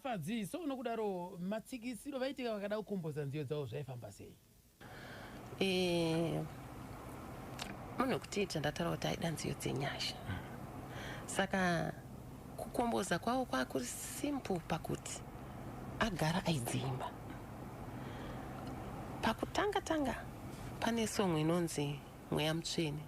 Fadzi, so nokudaro matsikisiro vaitika vakada kukomboza nziyo dzavo zvaifamba sei? Eh, munhu wekuti chandataura kuti aida nziyo dzenyasha. Saka kukomboza kwavo kwakuri simple pakuti agara aidziimba. Pakutanga tanga pane song inonzi Mweya Mutsvene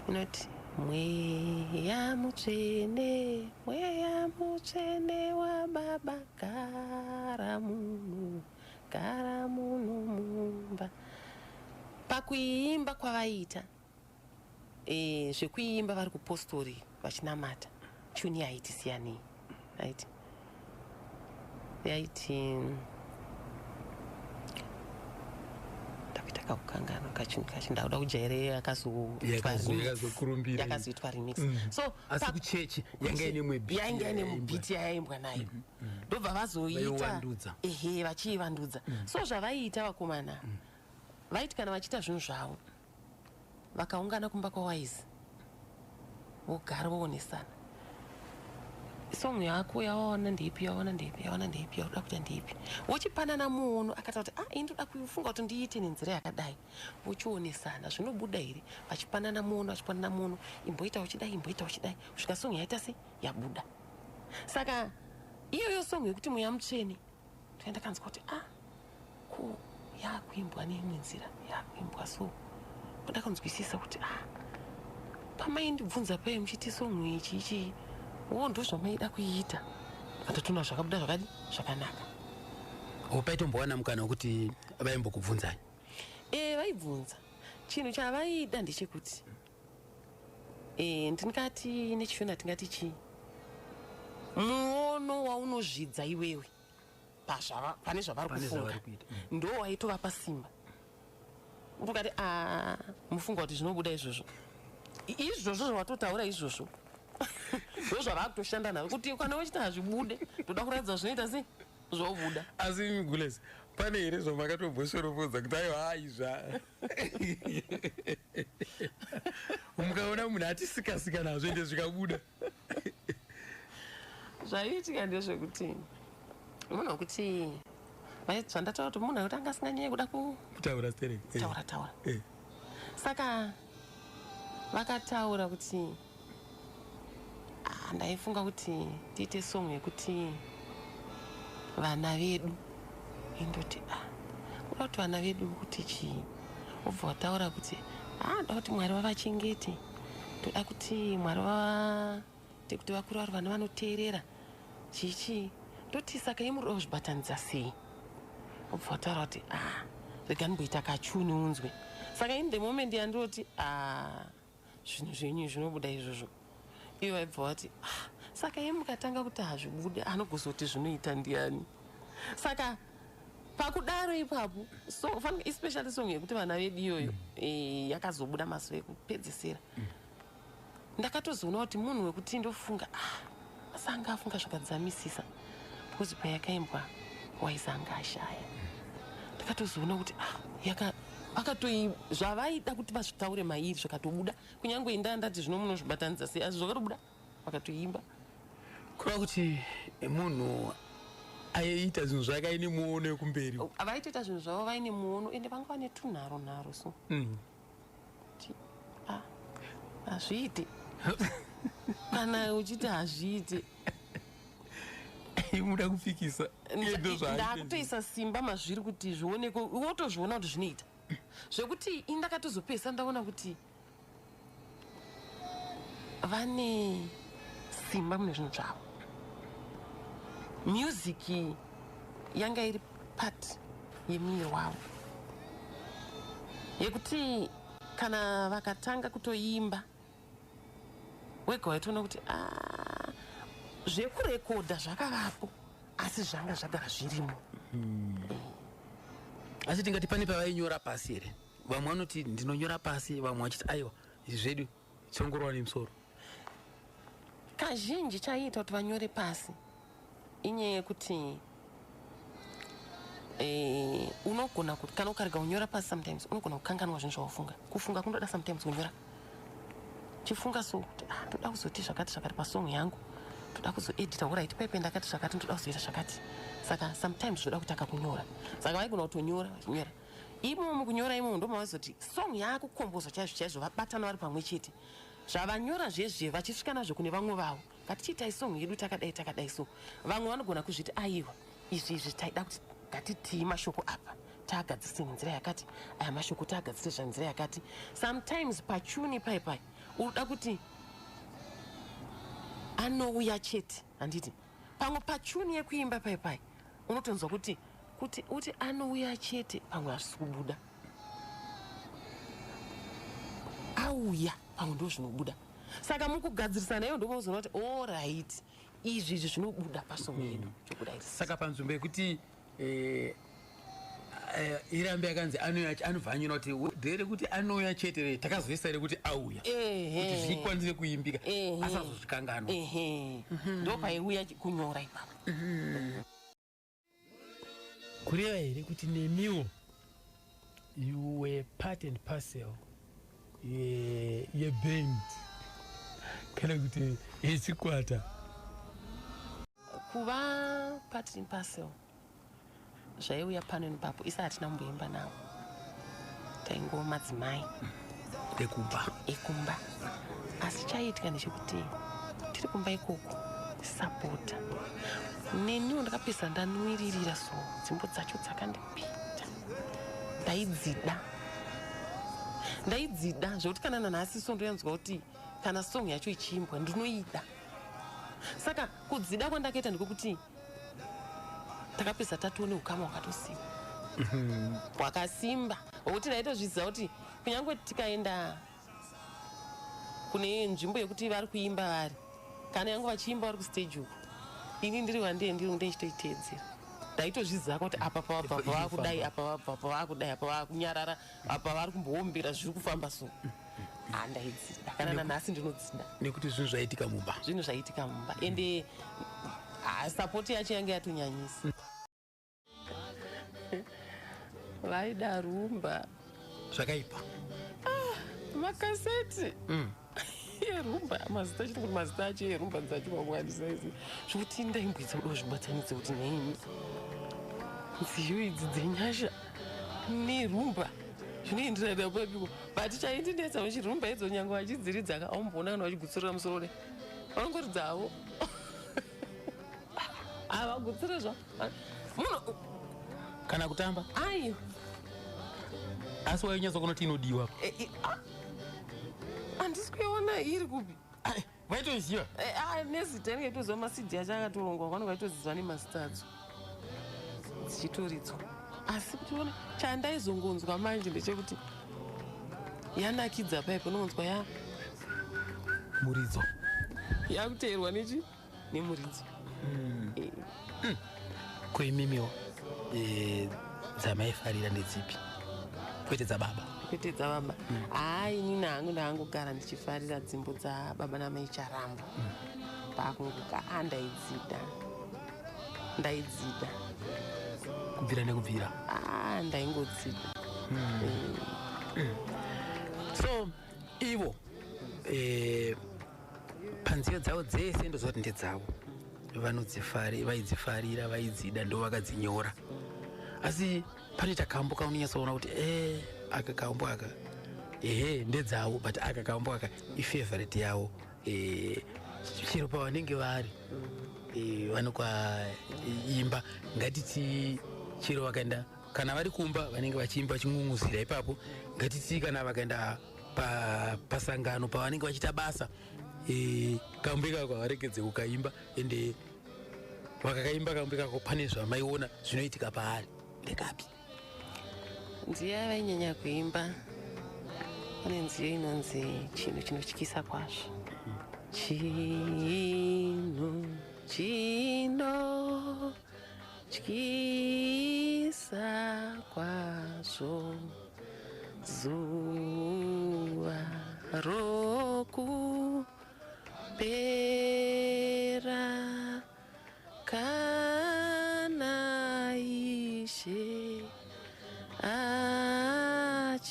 inoti, Mweya Mutsvene, Mweya Mutsvene waBaba, gara muno, gara muno mumba. Pakuiimba kwavaiita e, zvekuiimba vari kupostori vachinamata, chuni yaiti siyanei, right? Yaiti ndakuita kakukanganwa kachinhu kacho, ndakuda kujaira yakazokurumbira yakazoitwa remix. So asi kuchechi yanga ine imwe beat yainge ine mubhiti yayaimbwa nayo, ndobva vazoita Vaiwandudza. Ehe, vachiivandudza. So zvavaiita vakomana, vaiti kana vachiita zvinhu zvavo, vakaungana kumba kwaWise, vogara voonesana song yako yawaona ndeipi, yawaona ndeipi, yawaona ndeipi, yauda kuita ndeipi, vochipanana muono. Akataura kuti, "Ah, ini ndoda kufunga kuti ndiite nenzira yakadai." Vochionesana zvinobuda here, vachipanana muono, vachipanana muono, imboita uchidai, imboita uchidai, kusvika song yaita se yabuda. Saka iyoyo song yekuti Mweya Mutsvene, ndakanzwa kuti, ah, ko yakuimbwa neimwe nzira, yakuimbwa so. Ndakanzwisisa kuti, ah, pamaindibvunza paye muchiti song ichi ichi wo, ndo zvamaida kuiita. Ndatoona zvakabuda zvakadi zvakanaka. Paitombowana mukana wekuti vaimbokubvunzai? E, vaibvunza. Chinhu chavaida ndechekuti ndingati neChishona tingati chii, muono waunozvidza iwewe pane zvavari Pane kufunga zvavari kuita. Ndo waitovapa simba. Ukati, "A, mufunga kuti zvinobuda izvozvo?" Izvozvo zvawatotaura izvozvo ndo zvavakutoshanda navo, kuti kana uchiti hazvibude, ndoda kuratidza zvinoita sei, zvobuda. Asi Gules, pane here zvamakatomboshoropodza kuti aiwa, haizva, mukaona munhu atisikasika nazvo ende zvikabuda? Zvaiitika ndezvekuti munhu wekuti zvandataura kuti munhu wekuti anga asinganyanye kuda kutaura sterek. Kutaura taura. Saka vakataura kuti, "Ah, ndaifunga kuti tiite song yekuti vana vedu." Indoti, "Ah, kuda kuti vana vedu kuti chii?" Ubva wataura kuti, "Ah, ndoda kuti Mwari vavachengete, ndoda kuti Mwari vavaite kuti vakuru vari vana vanoteerera chichii." Ndoti, "Saka imuri kuzvibatanidza sei?" Ubva wataura kuti, "Ah, rega ndimboita kachuni unzwe." Saka in the moment yandoti, "Ah, zvinhu zvenyu zvinobuda izvozvo," ivo vaibva vati, "Ah, saka imi mukatanga kuti hazvibude, anogozoti zvinoita ndiani?" Saka pakudaro ipapo, so especially song yekuti vana vedu iyoyo, yakazobuda mazuva ekupedzisira, ndakatozoona kuti munhu wekuti ndofunga, ah, asi anga afunga zvakadzamisisa, because payakaimbwa Wise anga ashaya. Ndakatozoona kuti, ah, yaka akatoi zvavaida kuti vazvitaure mairi zvakatobuda, kunyange indaa ndati zvino munozvibatanidza sei, asi zvakatobuda, vakatoimba. Kureva kuti munhu aiita zvinhu zvake aine muono wekumberi. Vaitoita zvinhu zvavo vaine muono, ende vanga vane tunharo nharo so kuti, ah, hazviite. Kana uchiti hazviite, muda kupikisa. Iye ndo zvaaita. Ndakutoisa simba mazviri kuti zvionekwe, wotozviona kuti zvinoita. Zvekuti ini ndakatozopesa ndaona kuti vane simba mune zvinhu zvavo. Music yanga iri part yemuviri wavo, yekuti kana vakatanga kutoimba wega waitoona kuti, "Ah, zvekurekodha zvakavapo, asi zvanga zvagara zvirimo." Asi tingati pane pavainyora pasi here? Vamwe vanoti ndinonyora pasi, vamwe vachiti aiwa, izvi zvedu tsongorwa nemusoro. Kazhinji chaiita kuti vanyore pasi inyaya yekuti unogona kuti kana ukarega kunyora pasi, sometimes unogona kukanganwa zvinhu zvawafunga. Kufunga kunoda sometimes kunyora. Chifunga so kuti, ah, ndoda kuzoti zvakati zvakati pasong yangu. Toda kuzoedita, alright, paipe ndakati zvakati, ndoda kuzoita zvakati. Saka sometimes zvoda kutanga kunyora. Saka vaigona kutonyora, vachinyora imomo. Mukunyora imomo ndomavazoti song yaakukombozwa chaizvo chaizvo. Vabatana vari pamwe chete, zvavanyora zvezve vachisvika nazvo kune vamwe vavo, ngatichiitai song yedu takadai takadai. So vamwe vanogona kuzviti, aiwa, izvi izvi taida kuti ngatitii mashoko apa taagadzirise nenzira yakati, aya mashoko taagadzirise zvanzira yakati. Sometimes patune pai pai unoda kuti anouya chete, handiti? Pamwe patune yekuimba pai pai unotonzwa kuti uti anouya chete, pamwe hazvisi kubuda. Auya, pamwe ndo zvinobuda. Saka mukugadzirisana iyo ndomazoona kuti alright, izvi izvi zvinobuda pasong yedu, chobuda iri. Saka panzvimbo yekuti irambe yakanzi anouya, anobva anyora kuti ndere kuti anouya chete re, takazoisa rekuti auya kuti zvikwanise kuimbika, asazozvikanganwa. Ehe, ndo paiuya kunyora ipapo. Kureva here kuti nemiwo you were part and parcel yeband kana kuti yechikwata? Kuva part and parcel zvaiuya pano nepapo. Isa hatina kumboimba navo, taingova madzimai ekumba. Ekumba. Asi chaiitika ndechekuti tiri kumba ikoko, sapota neniwo ndakapedza ndanwiririra. So dzimbo dzacho dzakandipinda, ndaidzida, ndaidzida zvekuti kana nanhasi so ndoyanzwa kuti kana song yacho ichiimbwa ndinoida. Saka kudzida kwandakaita ndikokuti takapedza tatione ukama hwakatosimba, hwakasimba, hwokuti ndaitozviziva kuti kunyange tikaenda kune nzvimbo yekuti vari kuimba vari, kana yangu vachiimba vari kustage uku, ini ndiri wandee ndiri ndichitoiteedzera. Ndaitozviziva kuti apa pavabva pavakudai, apa vabva pavakudai, apa vakunyarara, apa vari kumboombera, zviri kufamba. So handaidzida, kana nanhasi ndinodzida. Nekuti zvinhu zvaitika mumba. Zvinhu zvaitika mumba, ende support yacho yange yatonyanyisa. Vaida rumba. Zvakaipa. Makaseti erumba, mazita chiti kuti mazita acho erumba dzacho mamwanisa izi, zvokuti ndaimbwidza kuda kuzvibatanidza kuti neini nziyo idzi dzenyasha nerumba zvinoenderana papiko. But chaindinetsa vachirumba idzo, nyange vachidziridza ka, aumboona kana vachigutsurira musoro dai vanongoridzavo, havagutsire zva munhu. Kana kutamba? Aiwa. Asi wainyatsa kunoti inodiwa? Handisi kuiona iri kupi. Ai, vaitoziva. Nezita inenge itoziva, maCD acho akatorongwa, vanenge vaitoziva nemazita adzo dzichitoridzwa. Asi kuti ona, chandaizongonzwa manje ndechekuti yanakidza paipo, unonzwa ya muridzo. Yakuteerwa nechi nemuridzo. Kuimimiwo dzamaifarira ndedzipi, kwete dzababa? Kwete dzababa. Haa, inini hangu ndangogara ndichifarira dzimbo dzababa namai Charamba. Pakunguka a, ndaidzida, ndaidzida. Kubvira nekubvira. A, ndaingodzida. So ivo panziyo dzavo dzese, ndoziva kuti ndedzavo, vaidzifarira, vaidzida, ndo vakadzinyora. Asi panoita kambo kaunonyatsoona kuti aka kambo aka, ehe, ndedzavo, but aka kambo aka ifavorite yavo, chero pavanenge vari vanokwaimba. Ngatiti chero vakaenda, kana vari kumba vanenge vachiimba vaching'ung'uzira ipapo. Ngatiti kana vakaenda pasangano pavanenge vachiita basa, kambo ikako havaregedze kukaimba. Ende vakakaimba kambo ikako, pane zvamaiona zvinoitika paari. Ndekapi? Nziyo yavainyanya kuimba, pane nziyo inonzi "Chinhu Chinotyisa Kwazvo". Chinhu chinotyisa kwazvo, zuva rokupera, kana Ishe achitonga,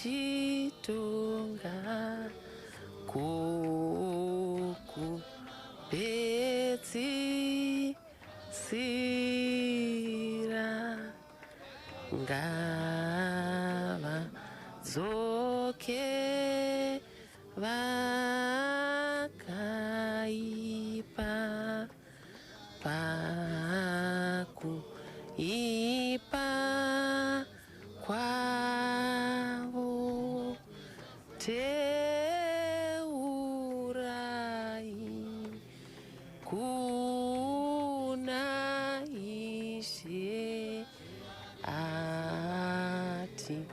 kokupedzisira. Sisira ngavadzoke vakaipa pakuipa kwavo. Teurai kuna Ishe ati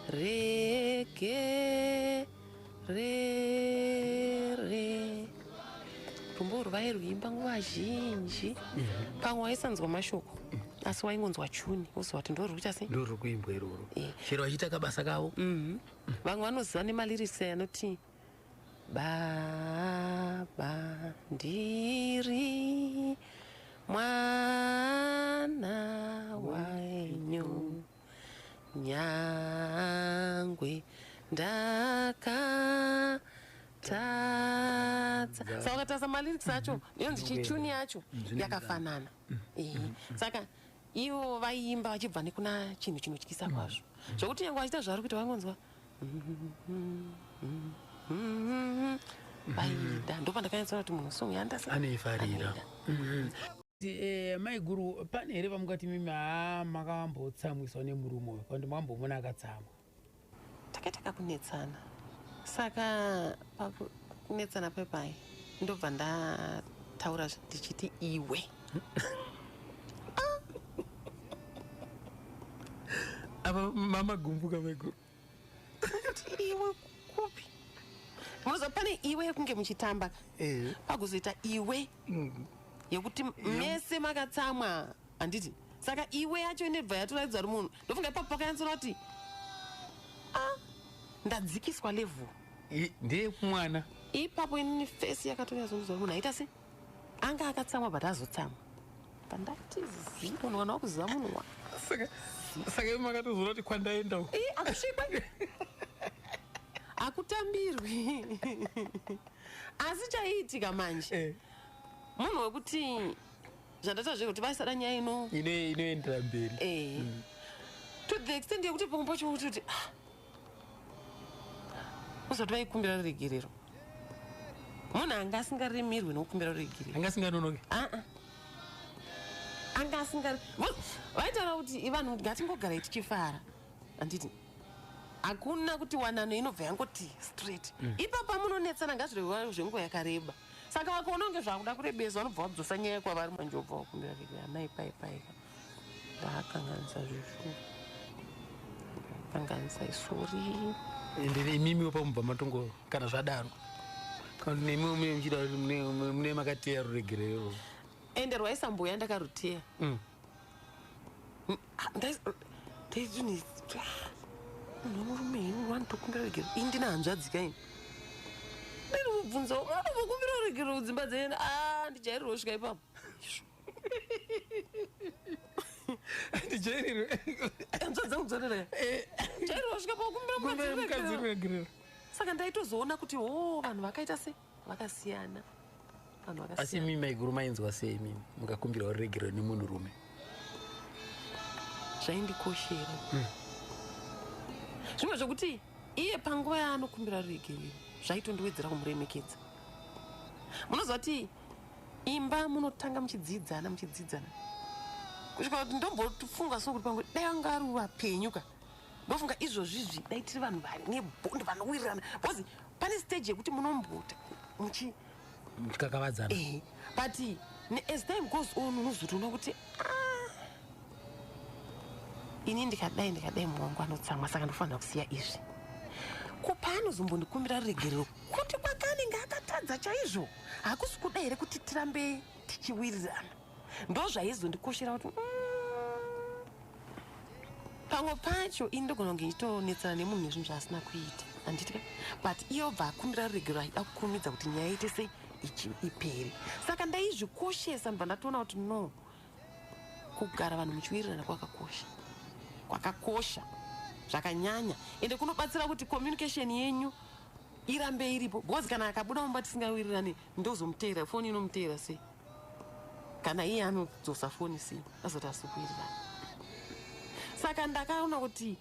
rege rere. Rumbo urwu vairwuimba nguva zhinji. Pamwe waisanzwa mashoko, asi waingonzwa chuni, woziva kuti ndoruri kuita sei. Ndoruri kuimbwa iroro. Chero vachiita kabasa kavo. Vamwe vanoziva nemalyrics anoti baba ndiri mwana wenyu, nyangwe ndakatadza. Saka ukatarisa malyrics acho, inonzi chichuni yacho yakafanana. Saka ivo vaiimba vachibva nekuna chinhu chinotyisa kwazvo, zvokuti nyange vachiita zvavari kuita, vaingonzwa vaida. Ndopandakanyatsoona kuti munhu song yandasa Anoifarira. Maiguru, pane here pamukati mimi haa makambotsamwiswa nemurume uyu, kandi makambomona akatsamwa? Takaita kakunetsana. Saka pakunetsana pepai, ndobva ndataura ndichiti iwe. Apa mamagumbuka, maiguru. Kuti iwe kupi? Munoziva pane iwe yekunge muchitamba ka, pakuzoita iwe yekuti mese makatsamwa, handiti? Saka iwe yacho inobva yatoratidza kuti munhu, ndofunga ipapo pakanyatsoona kuti a ndadzikiswa level. Ndeyekumwana. Ipapo inini face yakatonyatsokuziva kuti munhu aita se anga akatsamwa, but azotsamwa pandati zi munhu kana wakuziva munhu wa Saka imi makatozoona kuti kwandaenda uku. Ii, akusvikwe, akutambirwi. Asi chaiitika manje, munhu wekuti zvandata zvekuti vaisada nyaya ino Inoendera mberi. To the extent yekuti pamwe pacho kuti ah, uzoti vaikumbira ruregerero, munhu anga asingaremerwi nokukumbira ruregerero. Anga asinganonoki. Aa, anga asinga vaitaura kuti vanhu ngatingogarai tichifara, handiti? Hakuna kuti wanano inobva yangoti straight. Ipapa munonetsana, ngazvireva zvenguva yakareba. Saka vakaona kunge zvakuda kurebesa, vanobva vadzosa nyaya kwavari. Manje wobva wakumbira rege, amai, pai paika ndaakanganisa zvishu, kanganisa, isorry. Ende imimiwo pamubva matongo kana zvadaro, kana kuti nemiwo mune muchida kuti mune makateya ruregerero? Ende rwaisamboya ndakaruteya. Ndaizvini munhu wemurume ini wanotokumbira regero? Ini ndina hanzvadzi kaini, ndiri kubvunza, unotombokumbira regero kudzimba dzenyu? A, ndijairirwa kusvika ipapo. Ndijairirwe. Hanzvadzi dzangu dzorera, jairirwa kusvika pakukumbira mukadzi mukadzi ruregerero. Ruregerero. Saka ndaitozoona kuti o vanhu vakaita se vakasiyana, vanhu Asi vakasiyana. imi maiguru, mainzwa sei imimi mukakumbirwa ruregerero nemunhurume? Zvaindikoshera zvimwe zvokuti iye panguva yaanokumbira ruregerero, zvaitondiwedzera kumuremekedza. Munoziva kuti imba munotanga muchidzidzana, muchidzidzana, kusvika kuti ndombofunga so kuti pamwe dai anga ari vapenyu ka, ndofunga izvozvizvi dai tiri vanhu vane bond, vanowirirana, because pane stage yekuti munombota muchi Muchikakavadzana. But as time goes on, unozotoona kuti ah, ini ndikadai ndikadai, mumwe wangu anotsamwa, saka ndofanira kusiya izvi. Kupa anozombondikumbira ruregerero kuti kwakanenge akatadza chaizvo, hakusi kuda here kuti tirambe tichiwirirana? Ndo zvaizondikoshera kuti pamwe pacho ini ndogona kunge ndichitonetsana nemunhu nezvinhu zvaasina kuita, handiti ka? But iye obva akumbira ruregerero achida kukurumidza kuti nyaya ite sei, ipere. Saka ndaizvikoshesa, ndobva ndatoona kuti no, kugara vanhu muchiwirirana kwakakosha, kwakakosha zvakanyanya, ende kunobatsira kuti communication yenyu irambe iripo, because kana akabuda mumba tisingawirirani, ndozomuteera, foni inomuteera sei? Kana iye anodzosa foni sei azoti asikuwirirana. Saka ndakaona kuti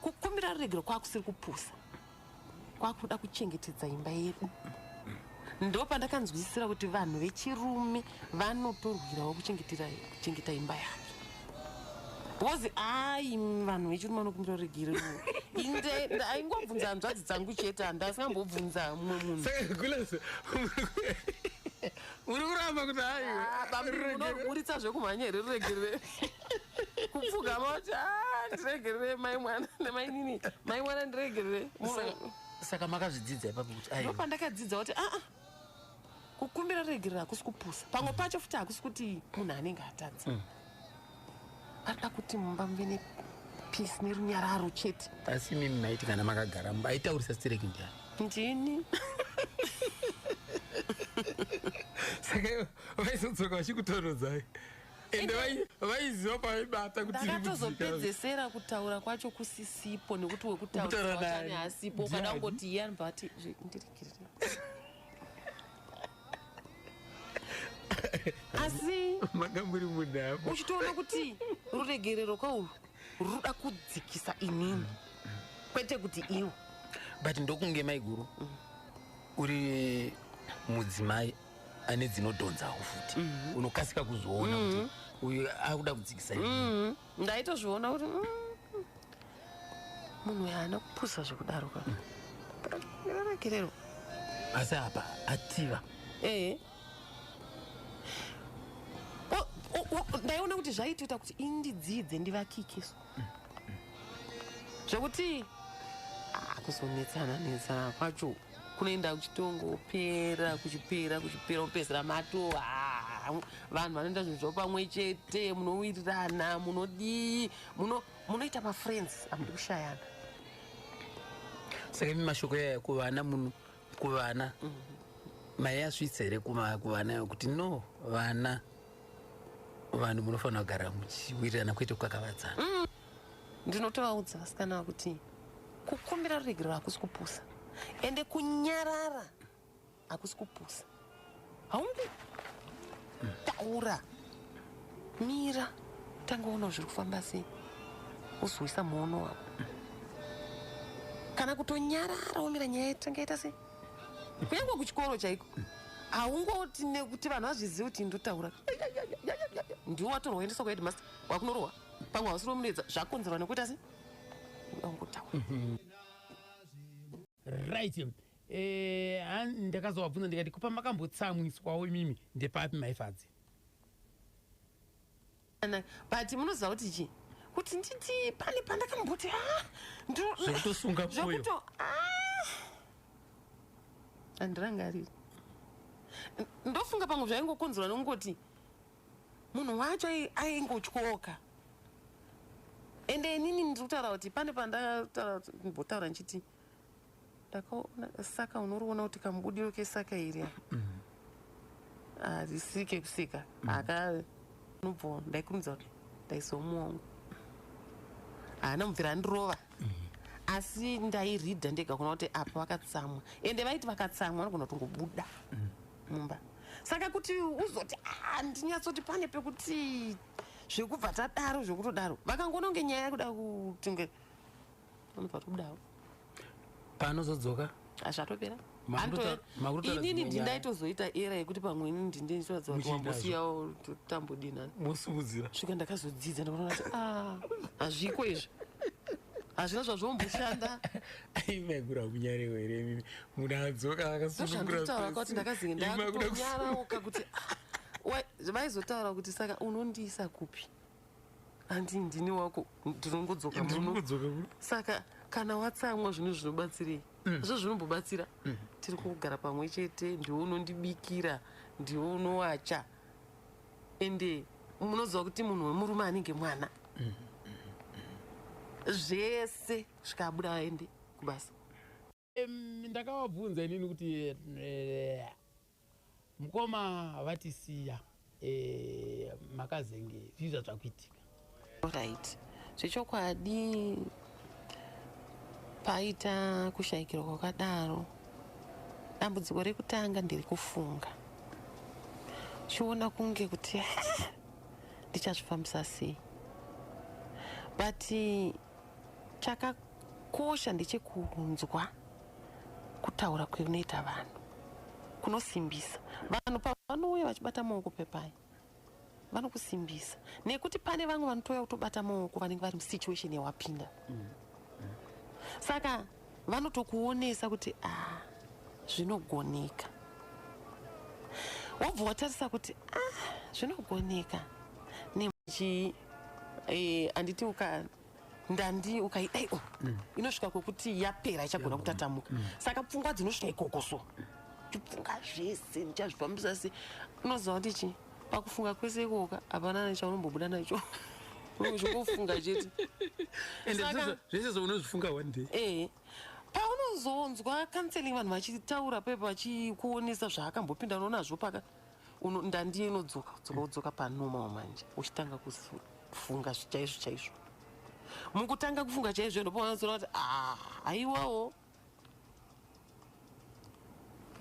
kukumbira ruregero kwakusiri kupusa, kwakuda kuchengetedza imba yedu. Ndo pandakanzwisisira kuti vanhu vechirume vanotorwirawo kuchengeta imba yake, because ai, vanhu vechirume vanokumbira ruregerero. Inde aingobvunza hanzvadzi dzangu chete, handasingambobvunza mumwe munhu. Saka gulas, uri kuramba kuti hai munoburitsa zvekumhanya here ruregerere? Kupfugama kuti a ndiregerere mai mwana nemainini, mai mwana ndiregerere. Saka makazvidzidza ipapo kuti ai? Ndopandakadzidza kuti aa, kukumbira ruregerero hakusi kupusa. Pamwe pacho futi hakusi kuti munhu anenge atadza, arida kuti mumba muve nepeace nerunyararo chete. Asi mimi maiti kana makagara mumba, aitaurisa stereki ndiani? Ndini. Saka vaizodzoka vachikutonodzai, ende vaiziva pavaibata kuti Ndakatozopedzesera kutaura kwacho kusisipo, nekuti wekutaura Kutaura naye. wachane asipo. Ukada Ndiani? kungoti iye anobva ati "Ndiregerere." Asi Manga muri munhamo. Uchitoona kuti ruregerero kauru ruda kudzikisa inini, kwete kuti iwo. But ndokunge maiguru uri mudzimai ane dzinodhonzawo futi, unokasika kuzoona kuti uyu akuda kudzikisa inini. Ndaitozviona kuti munhu uyu haana kupusa zvekudaro ka ruregerero. Asi apa ativa. Ehe. Ndaiona kuti zvaitoita kuti indidzidze ndivakikiso zvekuti kuzonetsana netsana kwacho kunoenda kuchitongopera, kuchipera, kuchipera, kupedzisira mato vanhu vanoita zvinhu zvavo pamwe chete, munowirirana, munodii, munoita mafriends, hamudi kushayana. Saka imi mashoko yaya kuvana, muno kuvana maiasvitsa here kuvana kuti no, vana, vanhu munofanira kugara muchiwirirana kwete kukakavadzana? Ndinotovaudza vasikana kuti kukumbira ruregerero hakusi kupusa, ende kunyarara hakusi kupusa. Haungu taura, mira, tanga uona zviri kufamba sei, uzoisa muono wako, kana kutonyarara womira nyaya tanga ita sei. Kunyange kuchikoro chaiko haungoti nekuti vanhu vazvizive kuti ndotaura, ndiwo watorwa kuendeswa kuheadmaster, wakunorohwa, pamwe hausiri munetsa, zvakonzerwa nekuita sei, ungotaura. Right. Ndakazovabvunza ndikati kupa makambotsamwiswawo imimi ndepapi, maifadzi? But munoziva kuti chii, kuti nditi pane pandakamboti Zvekutosunga mwoyo. Zvekuto handirangariri. Ndofunga pamwe zvaingokonzerwa nokungoti munhu wacho aingotyoka. Ende inini ndiri kutaura kuti pane pandambotaura ndichiti ndakaona saka unoriona kuti kamubudiro kesaka iri harisiri kekuseka aka nobvo ndaikurumidza kuti ndaizomuwangu haana mubvira andirova, asi ndairidha ndega kuona kuti apa vakatsamwa. Ende vaiti vakatsamwa vanogona kutongobuda mumba. Saka kuti uzoti "Ah, ndinyatsoti pane pekuti zvekubva tadaro zvekutodaro," vakangoona kunge nyaya yakuda kuti nge vanobva tobudawo. Paanozodzoka? Zvatopera. Makutotaura Inini dzimwe nyaya. Ndindaitozoita era yekuti pamwe inini ndindoratidza kuti Muchiinazvo. wambosiyawo tambodinani. Mosimudzira. Svika ndakazodzidza, ndakaona kuti a hazviko izvi, hazvina zvazvomboshanda. Aimaigura kunyarewo here imimi munhu adzoka akasunungura? Ndozvandikutaura kuti ndakazinge ndakutonyarauka kuti ah, vaizotaura kuti saka unondiisa kupi, handi ndini wako, ndinongodzoka muno. Ndinongodzoka kuno. Saka kana watsamwa zvinhu zvinobatsirei? Zvo zvinombobatsira? Tiri kugara pamwe chete, ndiwe unondibikira, ndiwe unowacha, ende munoziva kuti munhu wemurume anenge mwana zvese svika abuda aende kubasa. Ndakavabvunza inini kuti mukoma vatisiya, makazenge zvii zvazvakuitika? Right, zvechokwadi paita kushayikirwa kwakadaro, dambudziko rekutanga nderekufunga. Chiona kunge kuti ndichazvifambisa sei, but chakakosha ndechekunzwa kutaura kwekunoita vanhu kunosimbisa. Vanhu pavanouya vachibata maoko pepai, vanokusimbisa, nekuti pane vamwe vanotouya kutobata maoko vanenge vari musituation yawapinda. Saka vanotokuonesa kuti a, zvinogoneka. Wobva watarisa kuti a, zvinogoneka nechi handiti uka ndandi ukaidai o inosvika kwekuti yapera, ichagona kutatamuka. Saka pfungwa dzinosvika ikoko, so chipfunga zvese ndichazvifambisa sei. Unoziva kuti chi pakufunga kwese ikoka hapana nechaunombobuda nacho, uchingofunga chete. Ende zvese zvaunozvifunga one day. Ehe, paunozonzwa counseling, vanhu vachitaura pepa vachikuonesa zvaakambopinda nazvo, paka ndandiye inodzoka dzoka kudzoka panormal. Manje uchitanga kufunga chaizvo chaizvo, mukutanga kufunga chaizvo ndopaunozoona kuti a, haiwawo,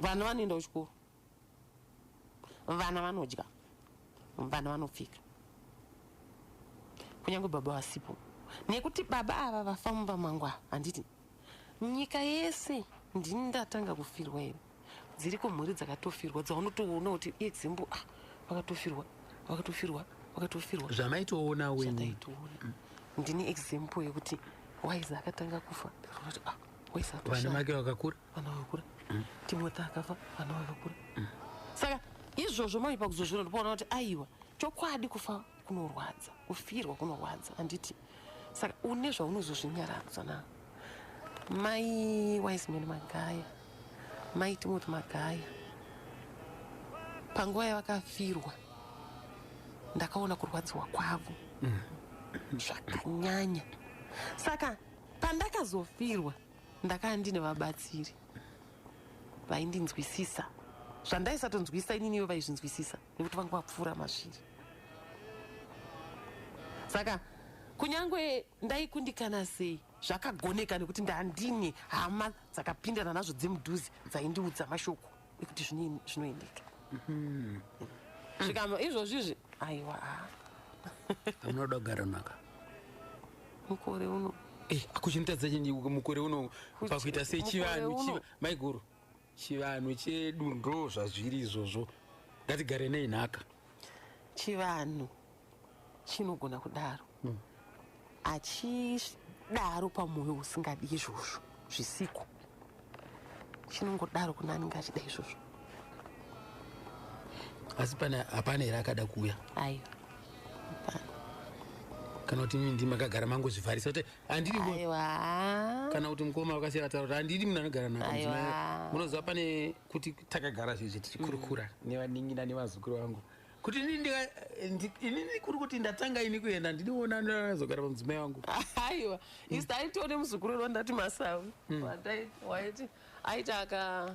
vana vanoenda kuchikoro, vana vanodya, vana vanopfeka, kunyange baba vasipo, nekuti baba ava vafa mumba mangu ava. Handiti nyika yese ndini ndatanga kufirwa here? Dziriko mhuri dzakatofirwa dzaunotoona kuti example, ah, vakatofirwa, vakatofirwa, vakatofirwa. Zvamaitoona wenyu. Zvataitoona. Ndini example yekuti Waiza akatanga kufa, ndikaona kuti ah, Waiza vana atoshaya. Make vakakura. Vana vakakura. Timothy akafa, vana vakakura. Saka izvozvo manje pakuzozviona ndopaona kuti aiwa, chokwadi kufa kunorwadza, kufirwa kunorwadza, handiti? Saka une zvaunozozvinyaradza na mai Wiseman Magaya, mai Timothy Magaya. Panguva yavakafirwa ndakaona kurwadziwa kwavo zvakanyanya. Saka pandakazofirwa ndakanga ndine vabatsiri vaindinzwisisa zvandaisatonzwisisa ininiwo, vaizvinzwisisa nekuti vanga vapfuura mazviri. Saka kunyange ndaikundikana sei, zvakagoneka nekuti ndandine hama dzakapindana nazvo dzemudhuze dzaindiudza mashoko ekuti zvinoendeka. Zvikama izvozvizvi, aiwa. Hamunoda kugara nhaka? Mukore uno. Akuchinotadza chinyi mukore uno pakuita sechivanhu? Mukore uno. Maiguru, chivanhu chedu ndo zvazviri izvozvo, ngatigare nei nhaka. Chivanhu chinogona kudaro, achidaro pamwoyo usingadi izvozvo zvisiko, chinongodaro kuna anenge achida izvozvo. Asi pane, hapana here akada kuuya? Aiwa, hapana. Kana kuti imi ndimakagara mangozvivharisa kuti handidi? Aiwa. Kana kuti mukoma vakasiya vataura kuti handidi munhu anogara nhaka? Aiwa. Mudzimai, munoziva pane kuti takagara zvezvi tichikurukura nevanin'ina nevazukuru vangu kuti inini kuri kuti ndatanga ini kuenda, ndidiona anozogara pamudzimai wangu. Aiwa, isi taitione muzukuru wedu wandati Masawi. Waiti aiti akapinda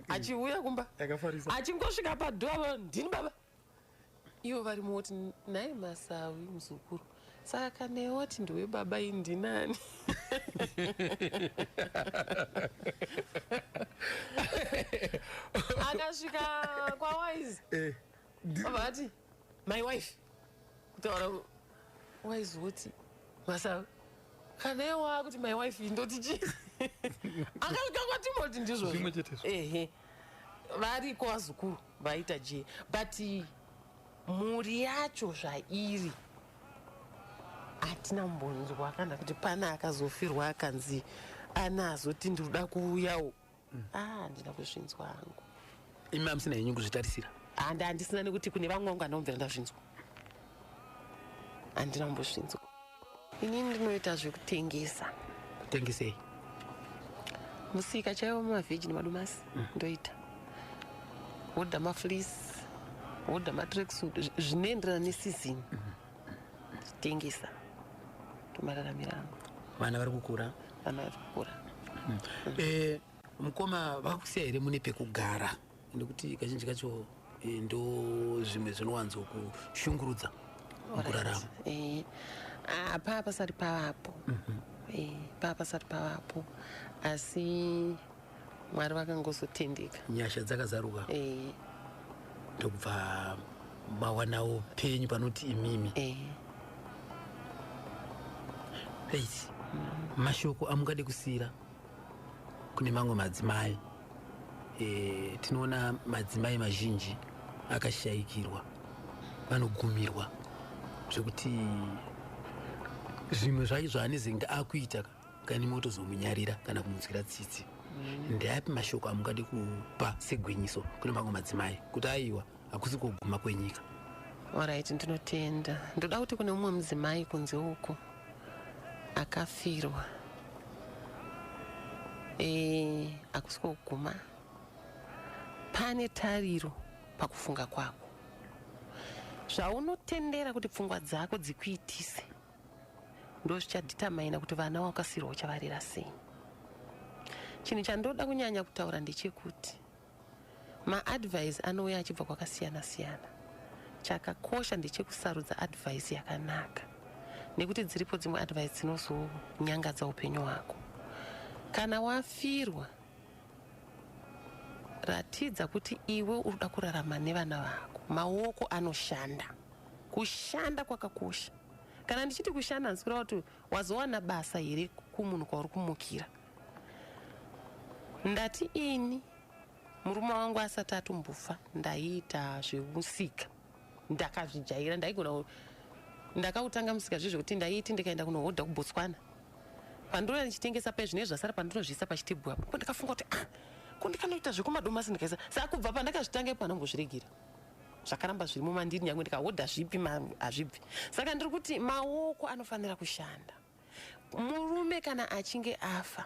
achiuya kumba, Akafarisa. achingosvika padhoa, "Ndini baba." Ivo varimo voti, "Nhai Masawi, muzukuru, saka kana wati ndiwe baba, ini ndinani?" Akasvika kwaWaizi, vati, "My wife." Kutaura Waizi woti, "Masawi, kana iwe wakuti my wife, indoti chii?" Akasvika kwaTimoti ndizvozvo. Zvimwe chetezvo. Ehe, variko vazukuru vaita je, but mhuri yacho zvairi hatina mbonzwa kana kuti pane akazofirwa akanzi ana azoti ndinoda kuuyawo. Ah, handina kuzvinzwa hangu. Imi hamusina henyu kuzvitarisira? Handi, handisina, nekuti kune vamwe vangu handina ndazvinzwa, handina kumbozvinzwa. Inini ndinoita zvekutengesa. Kutengesei? Musika chaiwo, mumavheji nemadomasi. Ndoita hodha mafleece, hodha matracksuit, zvinoenderana neseason. Tengesa tomararamiro angu. Vana vari kukura? Vana vari kukura. Mukoma vakusiya here mune pekugara? Nekuti kazhinji kacho ndo zvimwe zvinowanzokushungurudza mukurarama. Ah, paa pasati pavapo. Paa pasati pavapo, asi Mwari vakangozotendeka. Nyasha dzakazaruka. Ndokubva mawanawo penyu panoti imimi. Right, mashoko amungade kusiyira kune mamwe madzimai? Tinoona madzimai mazhinji akashayikirwa vanogumirwa zvekuti zvimwe zvacho zvaanezenge akuita kani motozomunyarira kana kumunzwira tsitsi. Ndeapi mashoko amungade kupa segwinyiso kune mamwe madzimai kuti aiwa, hakusi kuguma kwenyika? Alright, ndinotenda. Ndoda kuti kune mumwe mudzimai kunze uko akafirwa, hakusi kuguma. Pane tariro pakufunga kwako. Zvaunotendera kuti pfungwa dzako dzikuitise ndo zvichadetermina kuti vana wakasirwa uchavarera sei. Chinhu chandoda kunyanya kutaura ndechekuti maadvice anouya achibva kwakasiyana siyana. Chakakosha ndechekusarudza advice yakanaka, nekuti dziripo dzimwe advice dzinozonyangadza upenyu hwako. Kana wafirwa, ratidza kuti iwe uri kuda kurarama nevana vako. Maoko anoshanda, kushanda kwakakosha. Kana ndichiti kushanda, handisi kureva kuti wazowana basa here kumunhu kwauri kumukira. Ndati ini murume wangu asati atombofa ndaiita zvemusika, ndakazvijaira, ndaigona. Ndakautanga musika zvezvekuti ndaiti ndikaenda kunohodha kuBotswana, pandouya ndichitengesa pai zvinenge zvasara pandinozviisa pachitebhu apo. Ndikafunga kuti, ah, ko ndikanoita zvekumadomasi ndikaisa? Saka kubva pandakazvitanga ipo handambozviregera, zvakaramba zvirimo mandiri. Nyange ndikahodha zvipi, hazvibvi. Saka ndiri kuti maoko anofanira kushanda. Murume kana achinge afa,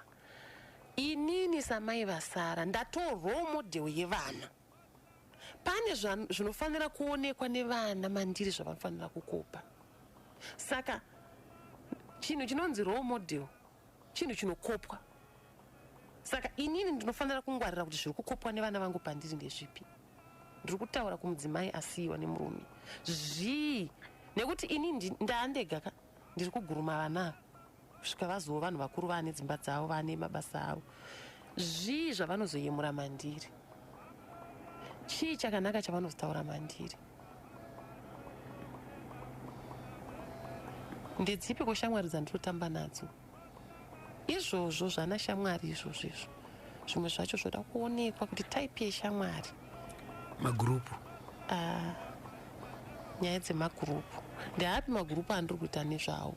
inini samai vasara ndato role model yevana. Pane zvinofanira kuonekwa nevana mandiri zvavanofanira kukopa. Saka chinhu chinonzi role model chinhu chinokopwa. Saka inini ndinofanira kungwarira kuti zviri kukopwa nevana vangu pandiri ndezvipi. Ndiri kutaura kumudzimai asiyiwa nemurume zvii, nekuti ini ndaandega ka, ndiri kuguruma vana ava kusvika vazova vanhu vakuru, vaane dzimba dzavo, vaane mabasa avo. Zvii zvavanozoyemura mandiri? Chii chakanaka chavanozotaura mandiri? Ndedzipi shamwari dzandinotamba nadzo? Izvozvo zvana shamwari izvozvo, izvo zvimwe zvacho zvoda kuonekwa kuti type yeshamwari. Magurupu. Ah, nyaya dzemagurupu, ndeapi magurupu andiri kuita nezvawo?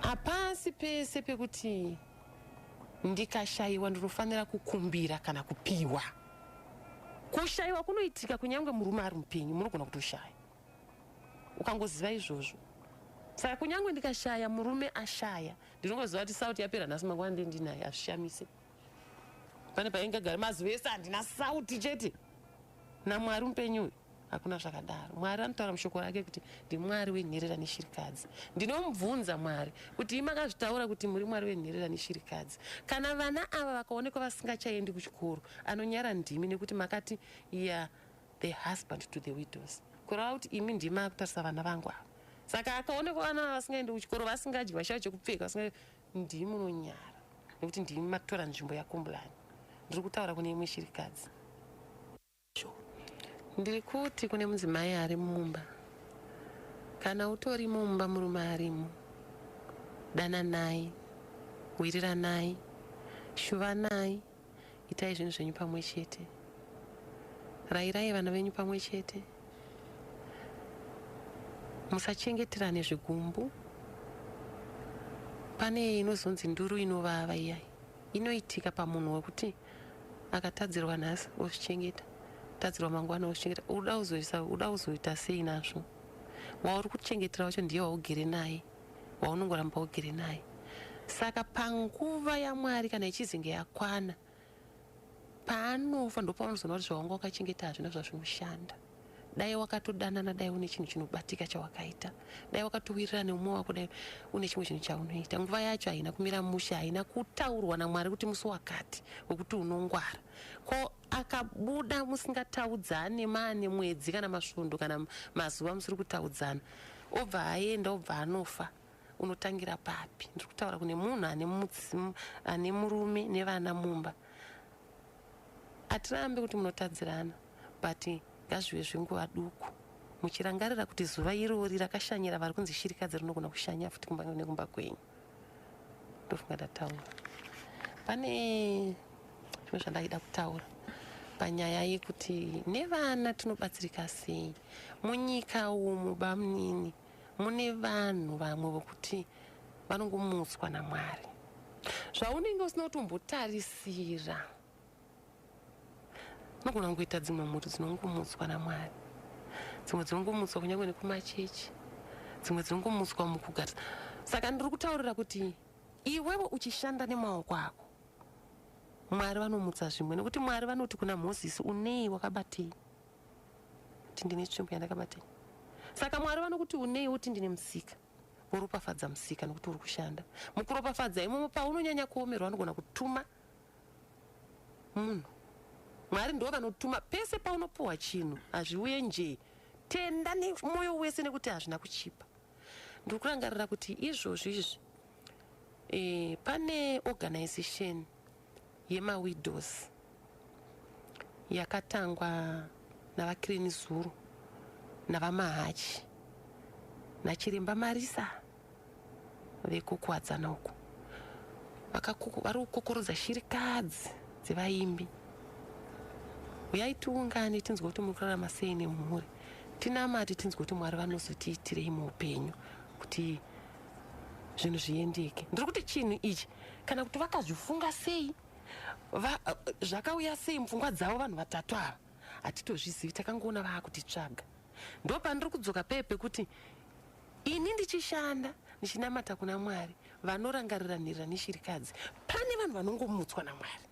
Hapasi pese pekuti ndikashayiwa ndinofanira kukumbira kana kupiwa. Kushayiwa kunoitika kunyange murume ari mupenyu, munogona kutoshaya ukangoziva izvozvo. Saka kunyange ndikashaya, murume ashaya, ndinongoziva kuti sauti yapera nhasi, mangwana ndendinaye. Hazvishamise. Pane paingagara mazuva ese handina sauti chete. NaMwari mupenyu uyu, hakuna zvakadaro. Mwari anotaura mushoko rake kuti ndimwari wenherera neshirikadzi. Ndinomubvunza Mwari kuti, imakazvitaura kuti muri Mwari wenherera neshirikadzi, kana vana ava vakaonekwa vasingachaendi kuchikoro, anonyara ndimi, nekuti makati ya the husband to the widows, kureva kuti imi ndimi akutarisa vana vangu ava. Saka akaonekwa vana ava vasingaendi kuchikoro, vasingadyi, vashaya chekupfeka, vasinga, ndimi munonyara, nekuti ndimi matora nzvimbo yaKumbulani. Ndiri kutaura kune imwe shirikadzi. Ndiri kuti kune mudzimai ari mumba, kana utori mumba murume arimo, dananai, wiriranai, shuvanai, itai zvinhu zvenyu pamwe chete, rayirai vana venyu pamwe chete, musachengeterane zvigumbu. Pane inozonzi nduru inovava iyai, inoitika pamunhu wekuti akatadzirwa nhasi ozvichengeta, tadzirwa mangwana ozvichengeta. Uda kuzoisa, uda kuzoita sei nazvo? Wauri kuchengetera wacho ndiye waugere naye, waunongoramba ugere naye. Saka panguva yaMwari kana ichizinge yakwana, paanofa, ndopaunozoona kuti zvawanga wakachengeta hazvina zvazvinoshanda. Dai wakatodanana, dai une chinhu chinobatika chawakaita, dai wakatowirirana neumwe wako, dai une chimwe chinhu chaunoita. Nguva yacho haina kumira mushe, haina kutaurwa naMwari kuti musi wakati wekuti unongwara. Ko akabuda musingataudzane, maane mwedzi kana masvondo kana mazuva musiri kutaudzana, obva aenda, obva anofa, unotangira papi? Ndiri kutaura kune munhu ane murume nevana mumba. Hatirambi kuti munotadzirana, but ngazvive zvenguva duku, muchirangarira kuti zuva irori rakashanyira vari kunzi shirikadzi rinogona kushanya futi kumba nekumba kwenyu. Ndofunga ndataura. Pane zvimwe zvandaida kutaura panyaya yekuti nevana tinobatsirika sei munyika umu. Bamunini, mune vanhu vamwe vokuti vanongomutswa naMwari zvaunenge usina kutombotarisira. Unogona kungoita dzimwe mhuri dzinongomutswa naMwari, dzimwe dzinongomutswa kunyange nekumachechi, dzimwe dzinongomutswa mukugarisa. Saka ndiri kutaurira kuti iwewe uchishanda nemaoko ako, Mwari vanomutsa zvimwe, nekuti Mwari vanoti kuna Mozisi, "Unei wakabatei?" Kuti, "Ndine tsvimbo yandakabatei." Saka Mwari vanokuti, "Unei?" Uti, "Ndine musika." Voropafadza musika nokuti uri kushanda. Mukuropafadza imomo, paunonyanya kuomerwa, vanogona kutuma munhu. Mwari ndo vanotuma. Pese paunopuhwa chinhu, hazviuye njee. Tenda nemwoyo wese nekuti hazvina kuchipa. Ndiri kurangarira kuti izvozvo izvi pane organization yemawidows yakatangwa navaKirini Zuru, navaMahachi, nachiremba Marisa vekuKuwadzana uku. Vari kukokorodza shirikadzi dzevaimbi. Uyai tiungane, tinzwe kuti muri kurarama sei nemhuri, tinamati, tinzwe kuti Mwari vanozotiitirei muupenyu kuti zvinhu zviendeke. Ndiri kuti chinhu ichi, kana kuti vakazvifunga sei, zvakauya sei mupfungwa dzavo vanhu vatatu ava, hatitozvizivi. Takangoona vaakutitsvaga. Ndo pandiri kudzoka pee pekuti ini ndichishanda, ndichinamata kuna Mwari vanorangarira nherera neshirikadzi, pane vanhu vanongomutswa naMwari,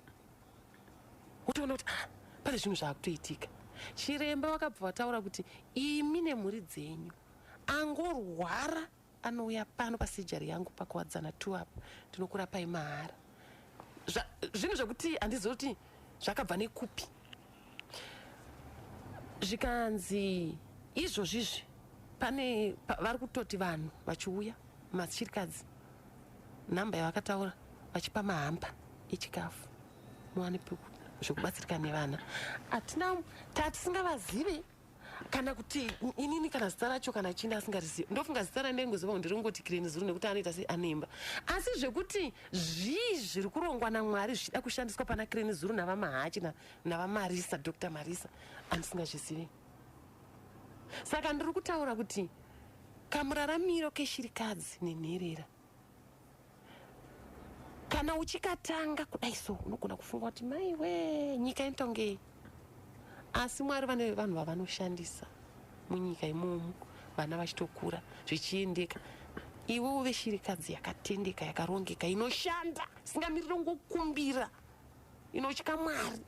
wotoona kuti, ah, pane zvinhu zvaakutoitika. Chiremba vakabva vataura kuti imi nemhuri dzenyu, angorwara anouya pano pasurgery yangu paKuwadzana 2 apo, ndinokurapai mahara. Zvinhu zvekuti handizivi kuti zvakabva nekupi. Zvikanzi izvozvizvi pane vari kutoti vanhu vachiuya mashirikadzi, nhamba yavakataura, vachipa mahamper echikafu, muwane zvekubatsirika nevana. Hatina tatisingavazive, kana kuti inini kana zita racho kana chini asingarizivi. Ndofunga zita randingoziva ndiri kungoti Kireni Zuru, nekuti anoita sei, anoimba. Asi zvekuti zvii zviri kurongwa naMwari zvichida kushandiswa pana Kireni Zuru navaMahachi navaMarisa, Dr Marisa, handisingazvizivi. Saka ndiri kutaura kuti kamuraramiro keshirikadzi nenherera, kana uchikatanga kudai so, unogona kufunga kuti, "Maiwe, nyika inotongei?" Asi Mwari vane vanhu vavanoshandisa munyika imomo, vana vachitokura zvichiendeka. Iwe uve shirikadzi yakatendeka, yakarongeka, inoshanda, isingamiriri ngokumbira, inotya Mwari.